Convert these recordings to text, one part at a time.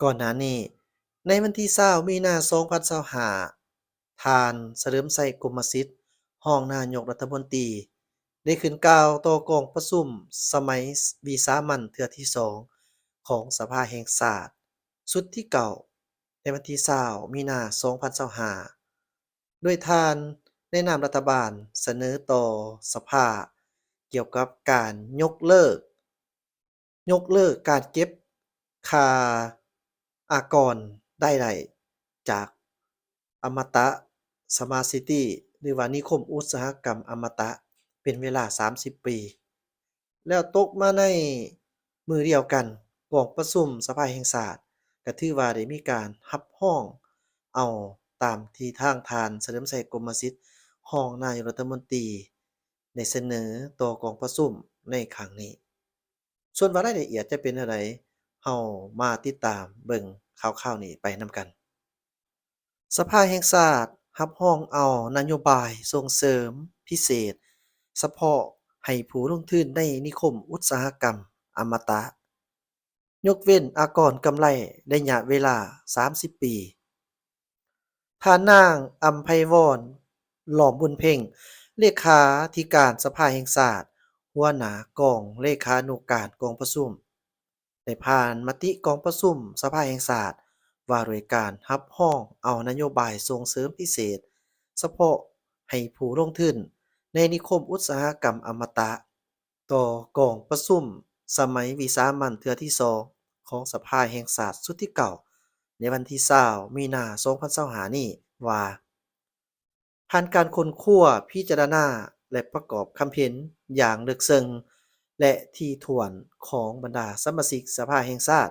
ກ່ອນໜ້ານີ້, ໃນວັນທີຊາວ ມີນາ ສອງພັນຊາວຫ້າ, ທ່ານ ສະເຫຼີມໄຊ ກົມມະສິດ ຮອງນາຍົກລັດຖະມົນຕີ ໄດ້ຂຶ້ນກ່າວຕໍ່ກອງປະຊຸມສະໄໝວິສາມັນເທື່ອທີສອງ ຂອງສະພາແຫ່ງຊາດ ຊຸດທີເກົ້າ ໃນວັນທີຊາວ ມີນາ ສອງພັນຊາວຫ້າ ໂດຍທ່ານໃນນາມລັດຖະບານສະເໜີຕໍ່ສະພາກ່ຽວກັບການຍົກເລີກ ຍົກເລີກການເກັບຄ່າອາກອນລາຍໄດ້ຈາກອະມະຕະ Smart City ຫຼືວ່ານິຄົມອຸດສາຫະກຳອະມະຕະ ເປັນເວລາສາມສິບປີ. ແລ້ວຕົກມາໃນມື້ດຽວກັນ, ກອງປະຊຸມສະພາແຫ່ງຊາດກໍຖືວ່າໄດ້ມີການຮັບຮອງເອົາຕາມທີ່ທາງທ່ານ ສະເຫຼີມໄຊ ກົມມະສິດ ຮອງນາຍົກລັດຖະມົນຕີ ໄດ້ສະເໜີຕໍ່ກອງປະຊຸມໃນຄັ້ງນີ້. ສ່ວນວ່າລາຍລະອຽດຈະເປັນແນວໃດ, ເຮົາມາຕິດຕາມເບິ່ງຂ່າວໆນີ້ໄປນຳກັນ. ສະພາແຫ່ງຊາດຮັບຮອງເອົານະໂຍບາຍສົ່ງເສີມພິເສດສະເພາະໃຫ້ຜູ້ລົງທຶນໃນນິຄົມອຸດສາຫະກຳອະມະຕະ, ຍົກເວັ້ນອາກອນກຳໄລໄລຍະເວລາສາມສິບປີ. ທ່ານນາງ ອຳໄພວອນ ຫຼອມບຸນເພັງ ເລຂາທິການສະພາແຫ່ງຊາດ, ຫົວໜ້າກອງເລຂານຸການກອງປະຊຸມ ໄດ້ຜ່ານມະຕິກອງປະຊຸມສະພາແຫ່ງຊາດ ວ່າດ້ວຍການຮັບຮອງເອົານະໂຍບາຍສົ່ງເສີມພິເສດສະເພາະໃຫ້ຜູ້ລົງທຶນໃນນິຄົມອຸດສາຫະກຳອະມະຕະ ຕໍ່ກອງປະຊຸມສະໄໝວິສາມັນເທື່ອທີສອງ ຂອງສະພາແຫ່ງຊາດຊຸດທີເກົ້າ ໃນວັນທີຊາວ ມີນາ ສອງພັນຊາວຫ້ານີ້ວ່າ, ຜ່ານການຄົ້ນຄວ້າ, ພິຈາລະນາ ແລະ ປະກອບຄຳເຫັນຢ່າງເລິກເຊິ່ງ ແລະ ຖີ່ຖ້ວນຂອງບັນດາສະມາຊິກສະພາແຫ່ງຊາດ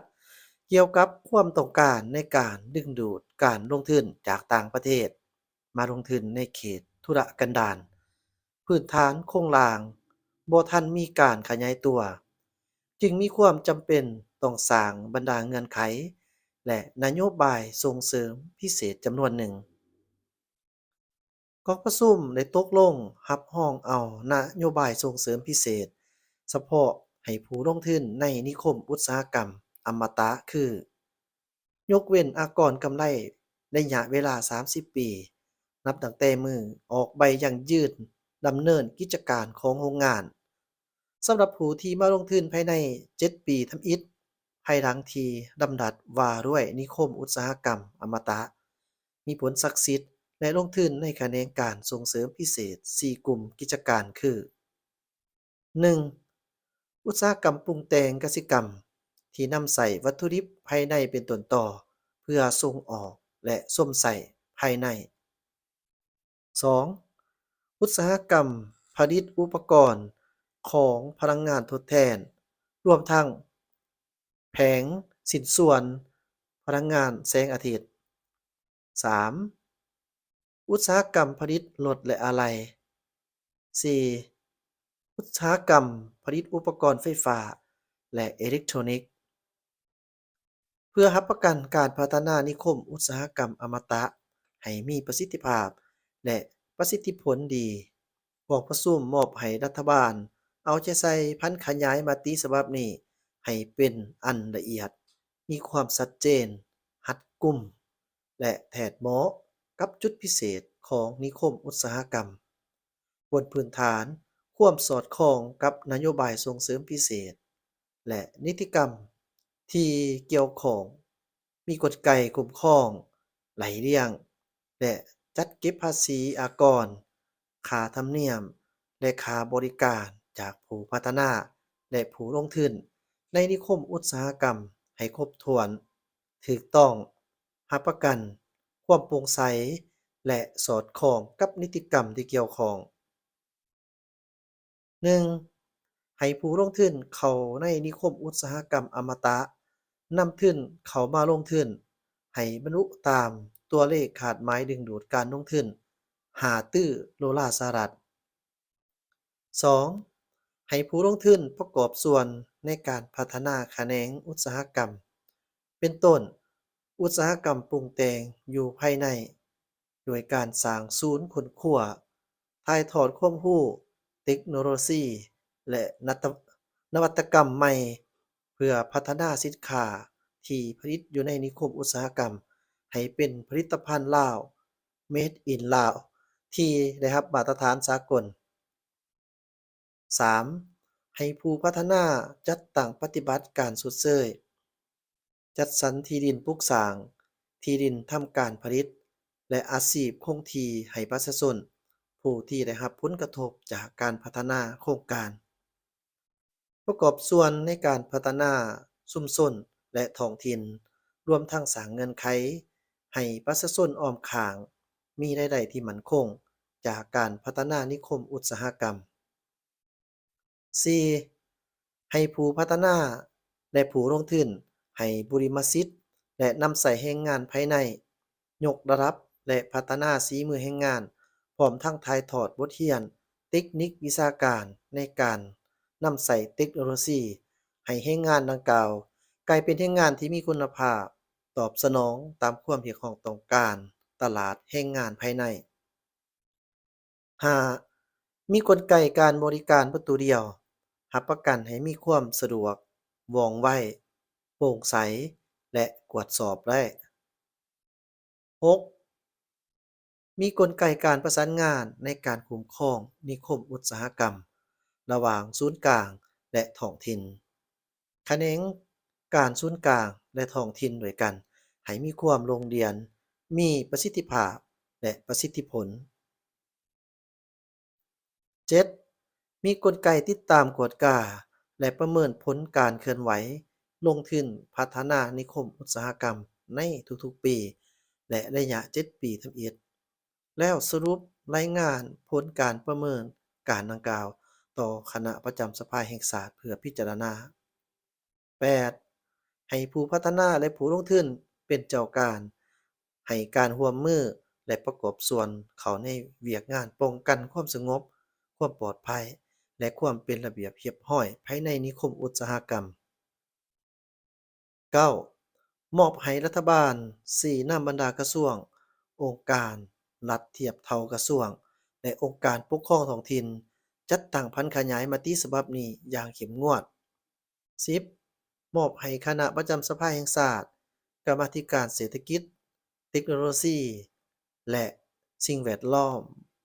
ກ່ຽວກັບຄວາມຕ້ອງການໃນການດຶງດູດການລົງທຶນຈາກຕ່າງປະເທດ ມາລົງທຶນໃນເຂດທຸລະກັນດານ, ພື້ນຖານໂຄງລ່າງບໍ່ທັນມີການຂະຫຍາຍຕົວ, ຈຶ່ງມີຄວາມຈຳເປັນຕ້ອງສ້າງບັນດາເງື່ອນໄຂ ແລະ ນະໂຍບາຍສົ່ງເສີມພິເສດຈຳນວນໜຶ່ງ. ກອງປະຊຸມໄດ້ຕົກລົງຮັບຮອງເອົານະໂຍບາຍສົ່ງເສີມພິເສດສະເພາະໃຫ້ຜູ້ລົງທຶນໃນນິຄົມອຸດສາຫະກຳອະມະຕະຄື, ຍົກເວັ້ນອາກອນກຳໄລໄລຍະເວລາສາມສິບປີ ນັບຕັ້ງແຕ່ມື້ອອກໃບຢັ້ງຢືນດຳເນີນກິດຈະການຂອງໂຮງງານ ສຳລັບຜູ້ທີ່ມາລົງທຶນພາຍໃນເຈັດປີທຳອິດ ພາຍຫຼັງທີ່ດຳລັດວ່າດ້ວຍນິຄົມອຸດສາຫະກຳອະມະຕະ ມີຜົນສັກສິດ ແລະ ລົງທຶນໃນຂະແໜງການສົ່ງເສີມພິເສດສີ່ກຸ່ມກິດຈະການຄື, ໜຶ່ງ, ອຸດສາຫະກຳປຸງແຕ່ງກະສິກຳ ທີ່ນຳໃຊ້ວັດຖຸດິບພາຍໃນເປັນຕົ້ນຕໍ ເພື່ອສົ່ງອອກ ແລະ ຊົມໃຊ້ພາຍໃນ. ສອງ, ອຸດສາຫະກຳຜະລິດອຸປະກອນຂອງພະລັງງານທົດແທນ, ລວມທັງແຜງຊິ້ນສ່ວນພະລັງງານແສງອາທິດ. ສາມ, ອຸດສາຫະກຳຜະລິດລົດ ແລະ ອາໄຫຼ່. ສີ່, ອຸດສາຫະກຳຜະລິດອຸປະກອນໄຟຟ້າ ແລະ ເອເລັກໂທຣນິກ. ເພື່ອຮັບປະກັນການພັດທະນານິຄົມອຸດສາຫະກຳອະມະຕະໃຫ້ມີປະສິດທິພາບ ແລະ ປະສິດທິຜົນດີ, ກອງປະຊຸມມອບໃຫ້ລັດຖະບານເອົາໃຈໃສ່ຜັນຂະຫຍາຍມະຕິສະບັບນີ້ໃຫ້ເປັນອັນລະອຽດ, ມີຄວາມຊັດເຈນ, ຮັດກຸມ ແລະ ແທດເໝາະກັບຈຸດພິເສດຂອງນິຄົມອຸດສາຫະກຳ, ບົນພື້ນຖານຄວາມສອດຄ່ອງກັບນະໂຍບາຍສົ່ງເສີມພິເສດ ແລະ ນິຕິກຳທີ່ກ່ຽວຂ້ອງ, ມີກົນໄກຄຸ້ມຄອງ, ໄລ່ລຽງ ແລະ ຈັດເກັບພາສີອາກອນ, ຄ່າທຳນຽມ ແລະ ຄ່າບໍລິການຈາກຜູ້ພັດທະນາ ແລະ ຜູ້ລົງທຶນໃນນິຄົມອຸດສາຫະກຳໃຫ້ຄົບຖ້ວນ, ຖືກຕ້ອງ, ຮັບປະກັນຄວາມໂປ່ງໃສ ແລະ ສອດຄ່ອງກັບນິຕິກຳທີ່ກ່ຽວຂ້ອງ. ໜຶ່ງ, ໃຫ້ຜູ້ລົງທຶນເຂົ້າໃນນິຄົມອຸດສາຫະກຳອະມະຕະ, ນຳທຶນເຂົ້າມາລົງທຶນໃຫ້ບັນລຸຕາມຕົວເລກຄາດໝາຍດຶງດູດການລົງທຶນຫ້າຕື້ໂດລາສະຫະລັດ. ສອງ, ໃຫ້ຜູ້ລົງທຶນປະກອບສ່ວນໃນການພັດທະນາຂະແໜງອຸດສາຫະກຳ, ເປັນຕົ້ນ ອຸດສາຫະກຳປຸງແຕ່ງຢູ່ພາຍໃນ, ໂດຍການສ້າງສູນຄົ້ນຄວ້າ, ຖ່າຍທອດຄວາມຮູ້, ເຕັກໂນໂລຊີ ແລະ ນະຕະ ນະວັດຕະກຳໃໝ່ ເພື່ອພັດທະນາສິນຄ້າ ທີ່ຜະລິດຢູ່ໃນນິຄົມອຸດສາຫະກຳ ໃຫ້ເປັນຜະລິດຕະພັນລາວ Made in Laos ທີ່ໄດ້ຮັບມາດຕະຖານສາກົນ. ສາມ ໃຫ້ຜູ້ພັດທະນາຈັດຕັ້ງປະຕິບັດການຊົດເຊີຍ ຈັດສັນທີ່ດິນປຸກສ້າງ, ທີ່ດິນທຳການຜະລິດ ແລະ ອາຊີບຄົງທີ່ໃຫ້ປະຊາຊົນຜູ້ທີ່ໄດ້ຮັບຜົນກະທົບຈາກການພັດທະນາໂຄງການ. ປະກອບສ່ວນໃນການພັດທະນາຊຸມຊົນ ແລະ ທ້ອງຖິ່ນ, ລວມທັງສ້າງເງື່ອນໄຂໃຫ້ປະຊາຊົນອ້ອມຂ້າງມີລາຍໄດ້ທີ່ໝັ້ນຄົງຈາກການພັດທະນານິຄົມອຸດສາຫະກຳ. ສີ່ ໃຫ້ຜູ້ພັດທະນາ ແລະ ຜູ້ລົງທຶນໃຫ້ບຸລິມະສິດ ແລະ ນຳໃຊ້ແຮງງານພາຍໃນ ຍົກລະດັບ ແລະ ພັດທະນາສີມືແຮງງານ, ພ້ອມທັງຖ່າຍທອດບົດຮຽນເຕັກນິກວິຊາການໃນການນຳໃຊ້ເຕັກໂນໂລຊີ ໃຫ້ແຮງງານດັ່ງກ່າວກາຍເປັນແຮງງານທີ່ມີຄຸນນະພາບ, ຕອບສະໜອງຕາມຄວາມຮຽກຮ້ອງຕ້ອງການຕະຫຼາດແຮງງານພາຍໃນ. ຫ້າ ມີກົນໄກການບໍລິການປະຕູດຽວ, ຮັບປະກັນໃຫ້ມີຄວາມສະດວກ, ວ່ອງໄວ, ໂປ່ງໃສ ແລະ ກວດສອບໄດ້. ຫົກ ມີກົນໄກການປະສານງານໃນການຄຸ້ມຄອງນິຄົມອຸດສາຫະກຳ ລະຫວ່າງສູນກາງ ແລະ ທ້ອງຖິ່ນ. ຂະແໜງການສູນກາງ ແລະ ທ້ອງຖິ່ນດ້ວຍກັນ ໃຫ້ມີຄວາມລົງລຽນ, ມີປະສິດທິພາບ ແລະ ປະສິດທິຜົນ. ເຈັດ ມີກົນໄກຕິດຕາມກວດກາ ແລະ ປະເມີນຜົນການເຄື່ອນໄຫວລົງທຶນພັດທະນານິຄົມອຸດສາຫະກຳໃນທຸກໆປີ ແລະ ໄລຍະເຈັດປີທຳອິດ. ແລ້ວສະຫຼຸບລາຍງານຜົນການປະເມີນການດັ່ງກ່າວຕໍ່ຄະນະປະຈຳສະພາແຫ່ງຊາດເພື່ອພິຈາລະນາ. ແປດ ໃຫ້ຜູ້ພັດທະນາ ແລະ ຜູ້ລົງທຶນເປັນເຈົ້າການ ໃຫ້ການຮ່ວມມື ແລະ ປະກອບສ່ວນເຂົ້າໃນວຽກງານປ້ອງກັນຄວາມສະຫງົບ, ຄວາມປອດໄພ ແລະ ຄວາມເປັນລະບຽບຮຽບຮ້ອຍພາຍໃນນິຄົມອຸດສາຫະກຳ. ເກົ້າ ມອບໃຫ້ລັດຖະບານຊີ້ນຳບັນດາກະຊວງ, ອົງການລັດທຽບເທົ່າກະຊວງ ແລະ ອົງການປົກຄອງທ້ອງຖິ່ນ ຈັດຕັ້ງຜັນຂະຫຍາຍມະຕິສະບັບນີ້ຢ່າງເຂັ້ມງວດ. ສິບ ມອບໃຫ້ຄະນະປະຈຳສະພາແຫ່ງຊາດ, ກຳມາທິການເສດຖະກິດ, ເຕັກໂນໂລຊີ ແລະ ສິ່ງແວດລ້ອມ,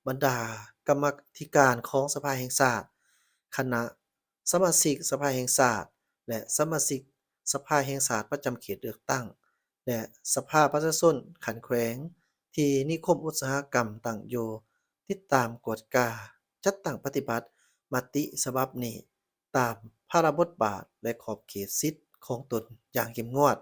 ບັນດາກຳມາທິການຂອງສະພາແຫ່ງຊາດ, ຄະນະສະມາຊິກສະພາແຫ່ງຊາດ ແລະ ສະມາຊິກສະພາແຫ່ງຊາດປະຈຳເຂດເລືອກຕັ້ງ ແລະ ສະພາປະຊາຊົນຂັ້ນແຂວງ ທີ່ນິຄົມອຸດສາຫະກຳຕັ້ງຢູ່ ຕິດຕາມກວດກາ, ຈັດຕັ້ງປະຕິບັດມະຕິສະບັບນີ້ ຕາມພາລະບົດບາດ ແລະ ຂອບເຂດສິດຂອງຕົນຢ່າງເຂັ້ມງວດ.